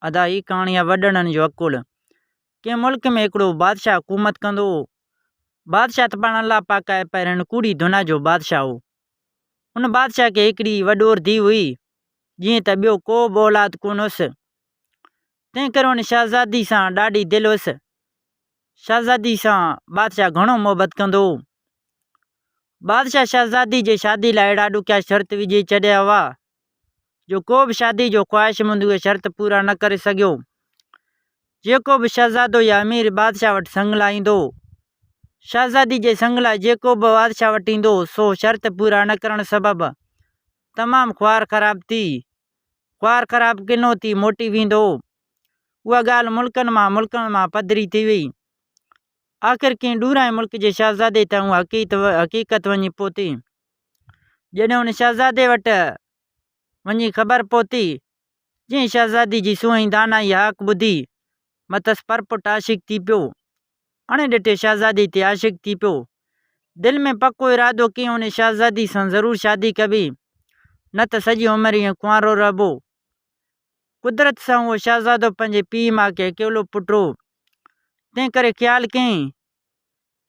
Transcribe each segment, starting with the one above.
ادا هي ڪهاڻي آهي وڏڙن جو عقل. ڪنهن ملڪ ۾ هڪڙو بادشاهه حڪومت ڪندو هو. بادشاهه ته پاڻ الله پاڪ آهي پر هن ڪوڙي دنيا جو بادشاهه هو. ان بادشاهه کي هڪڙي وڏور ڌيء هئي، جيئن ته ٻيو ڪو به اولاد ڪونه هوس. تنهن ڪري ان شهزادي سان ڏاڍي دل هيس. شهزادي سان بادشاهه گهڻو محبت ڪندو هو. بادشاهه شهزادي جي شادي لاء اهڙا ڏکيا شرط وجهي ڇڏيا هئا، جو ڪو به شادي جو خواهشمند اهي شرط پورا نه ڪري سگهيو. جيڪو به شهزادو يا امير بادشاهه وٽ سڱ لاء ايندو هو، شهزادي جي سڱ لاء جيڪو به بادشاهه وٽ ايندو هو، سو شرط پورا نه ڪرڻ سبب تمام خوار خراب ٿي، خوار خراب ڪنو ٿي موٽي ويندو هو. اها ڳالهه ملڪن مان ملڪن مان پڌري ٿي وئي. آخر ڪنهن ڏورانهين ملڪ جي شهزادي تائين اها حقيقت وڃي پهتي. جڏهن ان شهزادي وٽ وڃي خبر پهتي، جنهن شهزادي جي سونهن دانائي هاڪ ٻڌي، مٿس پرپٺ عاشق ٿي پيو. اڻ ڏٺي شهزادي تي عاشق ٿي پيو. دل ۾ پڪو ارادو ڪيائين ان شهزادي سان ضرور شادي ڪبي، نه ته سڄي عمر ائين ڪنوارو رهبو. قدرت سان اهو شهزادو پنهنجي پيء ماء کي اڪيلو پٽ هو، تنهن ڪري خيال ڪيائين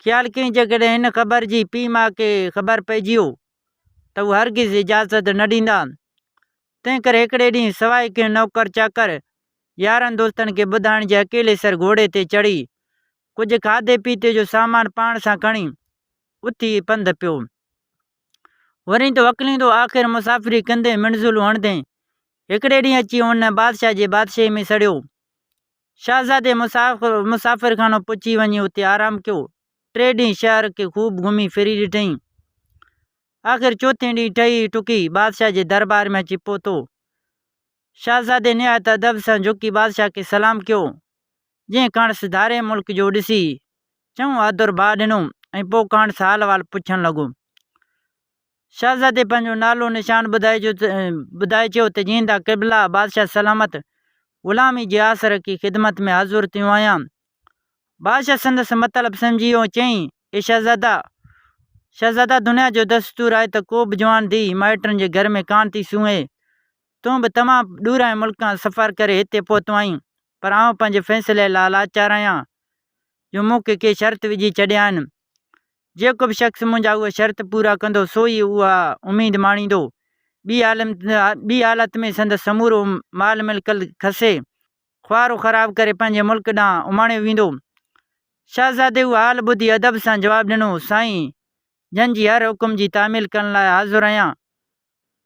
خيال ڪيائين جيڪڏهن هن خبر جي پيء ماء کي خبر پئجي ويو ته هو هرگز اجازت نه ڏيندا. تنهن ڪري هڪڙي ڏينهن سواء ڪنهن نوڪر چاڪر، يارن دوستن کي ٻڌائڻ جي اڪيلي سر گهوڙي تي چڙهي، ڪجهه کاڌي پيتي جو سامان پاڻ سان کڻي، اٿي پنڌ پيو. وريندو هڪليندو آخر مسافري ڪندي منزلون هڻندي هڪڙي ڏينهن اچي ان بادشاهه جي بادشاهي ۾ سڙيو. شهزادي مسافرخانو پهچي وڃي اتي آرام ڪيو. ٽي ڏينهن شهر کي خوب گهمي ڦري ڏٺائين. آخر چوٿين ڏينهن ٺهي ٺڪي بادشاهه جي دربار ۾ اچي پهتو. شهزادي نهايت ادب سان جهڪي بادشاهه کي سلام ڪيو، جنهن کانئس ڌارئين ملڪ جو ڏسي چڱو آدر ڀاء ڏنو ۽ پوء کانئس حال احوال پڇڻ لڳو. شهزادي پنهنجو نالو نشان ٻڌائي چيو ته جيئندا قبلا بادشاهه سلامت غلامي جي آس رکي خدمت ۾ حاضر ٿيو آهيان. بادشاهه سندس مطلب سمجهي ويو ۽ چيائين، اي شهزادا! شهزادا دنيا جو دستور آهي ته ڪو به جوان ڌيء مائٽن جي گهر ۾ ڪانه ٿي سونهي. تون به تمام ڏورانهين ملڪ کان سفر ڪري هتي پهتو آهين، پر آئون پنهنجي فيصلي لاء لاچار آهيان جو مون کي ڪي شرط وجهي ڇڏيا آهن. جيڪو به شخص منهنجا اهي شرط پورا ڪندو سو ئي اها اميد ماڻيندو. ٻي حالت ۾ سندس سمورو مال ملڪيت کسي، خوار و خراب ڪري پنهنجي ملڪ ڏانهن اماڻيو ويندو. شهزادي اهو حال ٻڌي ادب سان جواب ڏنو، سائين جن جي هر حڪم جي تعميل ڪرڻ لاء حاضر آهيان.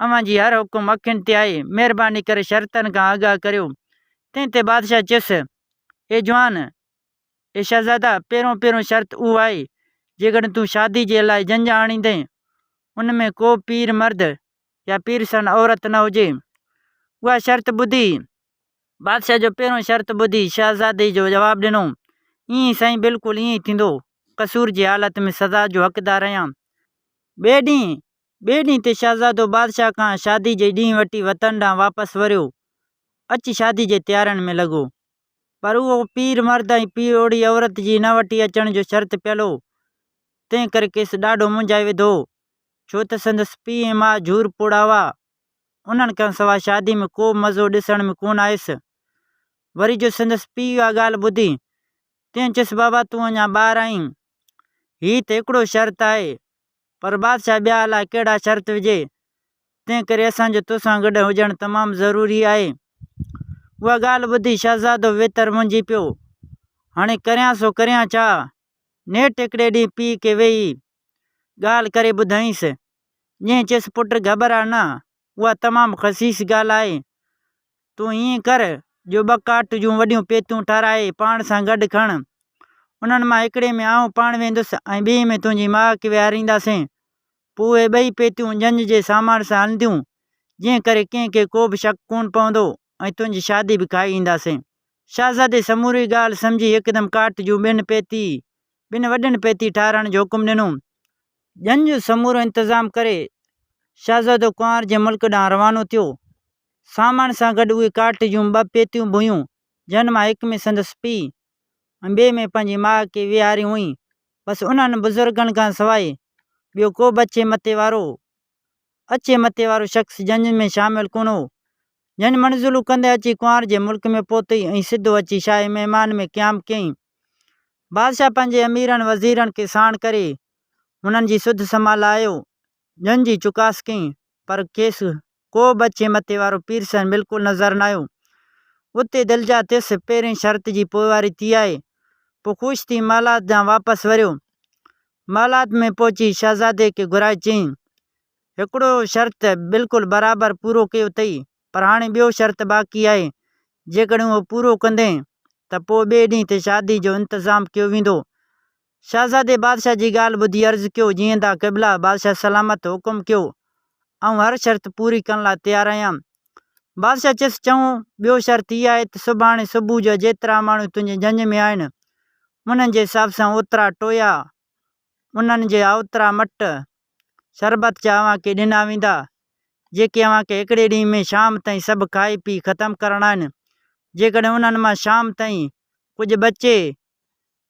اوهان جي هر حڪم اکين تي آهي، مهرباني ڪري شرطن کان آگاهه ڪريو. تنهن تي بادشاهه چيس، اي جوان! اي شهزادا! پهريون پهريون شرط اهو آهي، جيڪڏهن تون شادي جي لاء جنج آڻيندين، ان ۾ ڪو پير مرد يا پيرسن عورت نه هجي. اها شرط ٻڌي، بادشاهه جو پهريون شرط ٻڌي، شهزادي جو جواب ڏنو، ائين سائين بلڪل ائين ئي ٿيندو. قصور جي حالت ۾ سزا جو حقدار آهيان. ٻئي ڏينهن، ٻئي ڏينهن تي شهزادو بادشاهه کان شادي جي ڏينهن وٺي وطن ڏانهن واپس وريو. اچي شادي جي تيارين ۾ لڳو. پر اهو پير مرد ۽ پيروڙي عورت جي نه وٺي اچڻ جو شرط پيل هو، تنهن ڪري کيس ڏاڍو منجهائي وڌو هو، ڇو ته سندس پيء ۽ ماء جهور پوڙها هئا. انهن کان سواء شادي ۾ ڪو مزو ڏسڻ ۾ ڪونه آيس. وري جو سندس پيء اها ڳالهه ٻڌي، تنهن چيس، بابا تون اڃا ٻار آهين، هي ته هڪڙو شرط آهي، پر بادشاهه ٻيا الاء ڪهڙا شرط وجهي، تنهن ڪري اسان جو توسان گڏ هجڻ تمام ضروري آهي. اها ڳالهه ٻڌي شهزادو ويتر منجهي پيو. هاڻي ڪريان سو ڪريان ڇا؟ نيٺ هڪڙي ڏينهن پيء کي ويهي ڳالهه ڪري ٻڌائينس. جنهن چيس پٽ گهٻراء نه، اها تمام خسيس ڳالهه آهي. تون ائين ڪر جو ٻه ڪاٺ جون وڏيون پيتيون ٺهرائي پاڻ سان گڏ کڻ. انهن مان هڪڙي ۾ آئون پاڻ ويندس ۽ ٻئي ۾ تنهنجي ماء کي ويهارينداسين. پوء اهي ٻئي پيتيون ڄڃ جي سامان سان هلنديون، جنهن ڪري ڪنهن کي ڪو به شڪ ڪونه پوندو ۽ تنهنجي شادي به کائي اينداسين. شهزادي سموري ڳالهه سمجهي هڪدم ڪاٺ جون ٻن پيتي ٻن وڏين پيتي ٺاهرائڻ جو حڪم ڏنو. ڄڃ جو سمورو انتظام ڪري شهزادو ڪنوار جي ملڪ ڏانهن روانو ٿيو. سامان سان گڏ اهي ڪاٺ جون ٻه پيتيون به هيون، جن مان هڪ ۾ سندس پيء ۽ ٻئي ۾ پنهنجي ماء کي ويهاريون هئي. بس انهن بزرگن کان سواء ٻيو ڪو به اڇي مٿي وارو اڇي مٿي وارو شخص ڄڃ ۾ شامل ڪونه هو. ڄڃ منزلون ڪندي اچي ڪنوار جي ملڪ ۾ پهتي ۽ سڌو اچي شاهي مهمان ۾ قيام ڪيائين. بادشاهه پنهنجي اميرن وزيرن کي ساڻ ڪري هنن جي سڌ سما لاء آيو. ڄڃ جي چڪاس ڪيائين، پر کيس ڪو به اڇي مٿي وارو پيرسن بلڪل نظر نه آيو. اتي دلجاء ٿيس، پهرين شرط جي پوئواري ٿي آهي. پوء خوش ٿي محلات ڏانهن واپس وريو. محلات ۾ پهچي شهزادي کي گهرائي چيائين، هڪڙو شرط بلڪل برابر پورو ڪيو اٿئي، پر هاڻي ٻيو شرط باقي آهي، جيڪڏهن اهو پورو ڪندين ته پوء ٻئي ڏينهن تي شادي جو انتظام ڪيو ويندو. شهزادي بادشاهه جي ڳالهه ٻڌي عرض ڪيو، جيئندا قبلا، بادشاهه سلامت حڪم ڪيو، آئون هر شرط پوري ڪرڻ لاء تيار آهيان. بادشاهه چيس، چڱو، ٻيو شرط هي آهي ته سڀاڻي صبح جو جيترا ماڻهو تنهنجي ڄڃ ۾ آهن، انهن جي حساب سان اوترا ٽويا، انهن جي اوترا مٽ شربت جا اوهان کي ڏنا ويندا، جيڪي اوهان کي هڪڙي ڏينهن ۾ شام تائين سڀ کائي پي ختم ڪرڻا آهن. جيڪڏهن انهن مان شام تائين ڪجهه بچي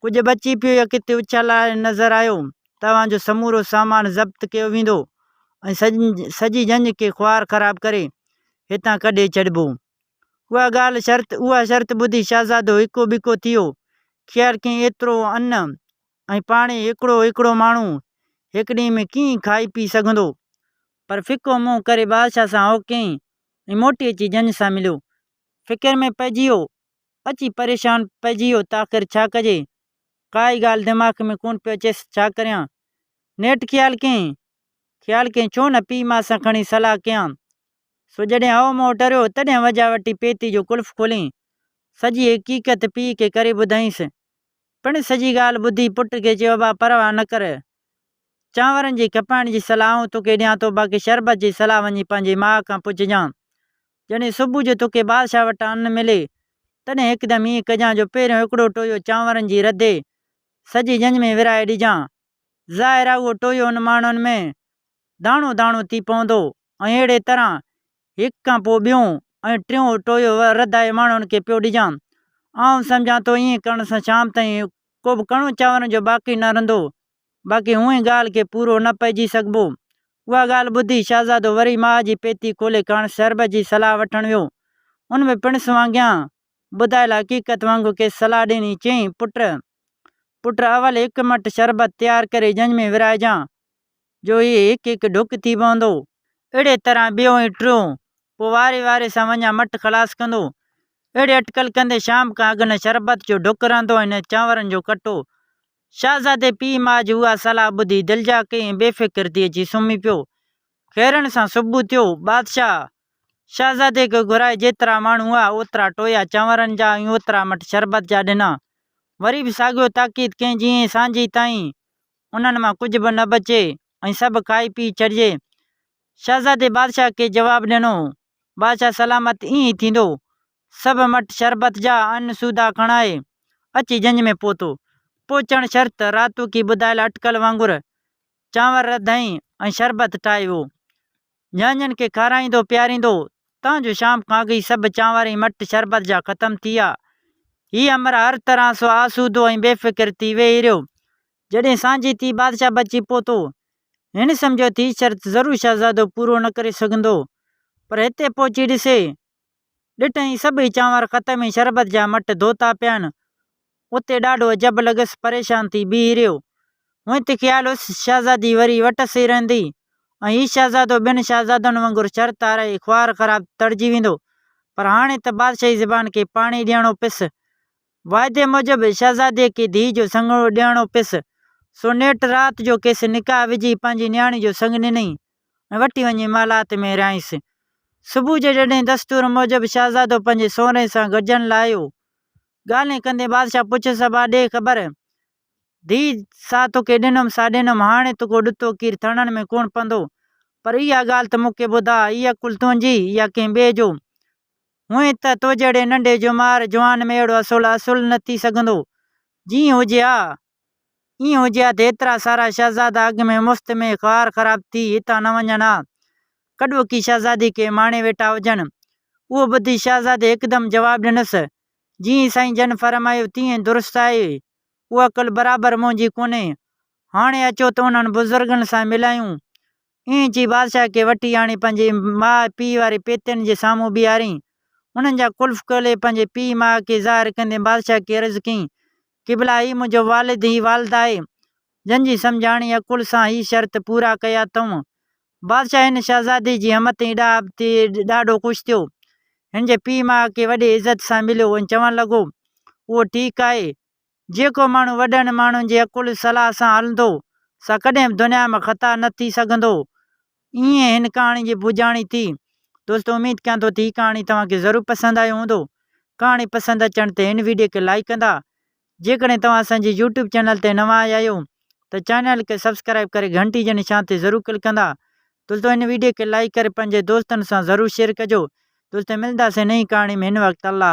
ڪجهه بچي پيو يا ڪٿي اڇل نظر آيو ته اوهان جو سمورو سامان ضبط ڪيو ويندو ۽ سڄي ڄڃ کي خوار خراب ڪري هتان ڪڍي ڇڏبو. اها ڳالهه شرط اها شرط ٻڌي شهزادو هڪو ٻڪو ٿي ويو. خيال ڪيائين ايترو ان ۽ پاڻي هڪڙو هڪڙو ماڻهو هڪ ڏينهن ۾ ڪيئن کائي پي سگهندو. پر ڦڪو منهن ڪري بادشاهه سان هو ڪيائين ۽ موٽي اچي ڄڃ سان مليو. فڪر ۾ پئجي ويو. اچي پريشان پئجي ويو ته آخر ڇا ڪجي؟ ڪائي ڳالهه دماغ ۾ ڪونه پيو اچيس ڇا ڪريان؟ نيٺ خيال ڪيائين، خيال ڪيائين ڇو نه پيء ماء سان کڻي صلاح ڪيان. سو جڏهن هئو منهن ٽريو، تڏهن وجهه وٺي پيتي جو قلف کوليائين. سڄي حقيقت پيء کي ڪري ٻڌائينس. پڻ سڄي ڳالهه ٻڌي پٽ کي چيو ابا پرواهه نه ڪر. چانورن جي کپائڻ جي صلاح آئون توکي ڏيان ٿو، باقي شربت جي صلاح وڃي پنهنجي ماء کان پڇجان. جڏهن صبح جو توکي بادشاهه وٽان ان ملي، تڏهن هڪدم ائين ڪجان جو پهريون هڪڙو ٽويو چانورن جي رڌي سڄي ڄڃ ۾ ورهائي ڏجان. ظاهر آهي اهو ٽويو ان ماڻهن ۾ داڻو داڻو ٿي پوندو ۽ اهڙي طرح هڪ کان پوء ٻيون ۽ ٽيون ٽويو رڌائي ماڻهن کي پيو ڏجان. آئون سمجهان ٿو ائين ڪرڻ سان شام تائين ڪوبه ڪڻو چانورن جو باقي نه رهندو. باقي هونئن ڳالهه کي پورو نه پئجي سگهبو. اها ڳالهه ٻڌي شهزادو وري ماء جي پيتي کولي کانئس شربت جي صلاح وٺڻ ويو. ان به پڻس وانگيان ٻڌايل حقيقت وانگر کيس صلاح ڏني. چيائين، پٽ! پٽ! اول هڪ مٽ شربت تيار ڪري ڄڃ ۾ ورهائجان، جو هي هڪ هڪ ڍڪ ٿي پوندو. اهڙيء طرح ٻيو ۽ ٽيون، پوء واري واري سان وڃان مٽ خلاص ڪندو. اهڙي اٽڪل ڪندي شام کان اڳ نه شربت جو ڍڪ رهندو ۽ نه چانورن جو ڪٽو. شهزادي پيء ماء جي اها صلاح ٻڌي دلجاء ڪئي ۽ بي فڪر ٿي اچي سمهي پيو. خيرن سان صبح ٿيو. بادشاهه، شهزادي کي گهرائي جيترا ماڻهو هئا، اوترا ٽويا چانورن جا ۽ اوترا مٽ شربت جا ڏنا. وري به ساڳيو تاڪيد ڪيائين جيئن سانجهي تائين انهن مان ڪجهه به نه بچي ۽ سڀ کائي پي ڇڏجي. شهزادي بادشاهه کي جواب ڏنو، بادشاهه سلامت ائين ئي ٿيندو. سڀ مٽ شربت جا ان سوڌا کڻائي اچي ڄڃ ۾ پهتو. پهچڻ شرط راتوڪي ٻڌايل اٽڪل وانگر چانور رڌائين ۽ شربت ٺاهي ويو. ڄاڃين کي کارائيندو پياريندو تان جو شام کان اڳ ئي سڀ چانور ۽ مٽ شربت جا ختم ٿي ويا. هي همراهه هر طرح سو آسودو ۽ بي فڪر ٿي ويهي رهيو. جڏهن سانجهي ٿي بادشاهه به اچي پهتو. هن سمجهيو ته هي شرط ضرور شهزادو پورو نه ڪري سگهندو. پر هتي پهچي ڏسي ڏٺائين سڀئي چانور ختم ۽ شربت جا مٽ ڌوتا پيا آهن. اتي ڏاڍو عجب لڳس، پريشان ٿي بيهي رهيو. هونئن ته خيال هيس شهزادي وري وٽس ئي رهندي ۽ هي شهزادو ٻين شهزادن وانگر شرط هارائي خوار خراب تڙجي ويندو، پر هاڻي ته بادشاهي زبان کي پاڻي ڏيڻو پيس. واعدي موجب شهزاديء کي ڌيء جو سڱ ڏيڻو پيس، سو نيٺ رات جو کيس نڪاح وجهي پنهنجي نياڻي جو سڱ ڏنائين ۽ وٺي وڃي محلات ۾ رهائينس. صبح جو جڏهن دستور موجب شهزادو پنهنجي سونهري سان گڏجڻ لاء آيو. ڳالهين ڪندي بادشاهه پڇيس، ابا ڏي خبر، ڌيء سا توکي ڏنم سا ڏنم، هاڻي توکو ڏتو کير ٿڻن ۾ ڪونه پوندو، پر اها ڳالهه ته مون کي ٻڌاء، هي عقل تنهنجي يا ڪنهن ٻئي جو؟ هونئن ته تو جهڙي ننڍي ڄمار جوان ۾ اهڙو اصول اصل نه ٿي سگهندو. جيئن هجي ها، ائين هجي ها ته ايترا سارا شهزادا اڳ ۾ مفت ۾ خوار خراب ٿي هتان نه وڃن ها. ڪڏهوڪي شهزادي کي ماڻي ويٺا هجن. اهو ٻڌي شهزادي هڪدم جواب ڏنس، جيئن سائين جن فرمايو تيئن درست آهي. اهو عقل برابر منهنجي ڪونهي. هاڻي اچو ته انهن بزرگن سان ملايون. ائين چئي بادشاهه کي وٺي آڻي پنهنجي ماء پيء واري پيتين جي سامهون بيهاريائين. انهن جا قلف کولي پنهنجي پيء ماء کي ظاهر ڪندي بادشاهه کي عرض ڪيائين، قبلا هي منهنجو والد هي والده آهي، جن جي سمجهاڻي عقل سان هي شرط پورا ڪيا اٿئون. بادشاهه هن شهزادي جي همت ۽ ڏاهپ تي ڏاڍو خوش ٿيو. هن جي پيء ماء کي وڏي عزت سان مليو ۽ چوڻ لڳو، اهو ٺيڪ آهي. جيڪو ماڻهو وڏن ماڻهن جي عقل صلاح سان هلندو، سا ڪڏهن به دنيا ۾ خطا نه ٿي سگهندو. ائين هن ڪهاڻي جي پڄاڻي ٿي. دوستو اميد ڪيان ٿو ته هي ڪهاڻي توهان کي ضرور پسند آيو هوندو. ڪهاڻي پسند اچڻ تي هن ويڊيو کي لائيڪ ڪندا. جيڪڏهن توهان اسان جي يوٽيوب چينل تي نوان آيا آهيو ته چينل کي سبسڪرائيب ڪري گهنٽي جي نشان تي ضرور ڪلڪ ڪندا. دوستو هن ويڊيو کي لائيڪ ڪري پنهنجي دوستن سان ضرور شيئر ڪجو. دوستو ملنداسين نئين ڪهاڻي ۾ هن وقت الله.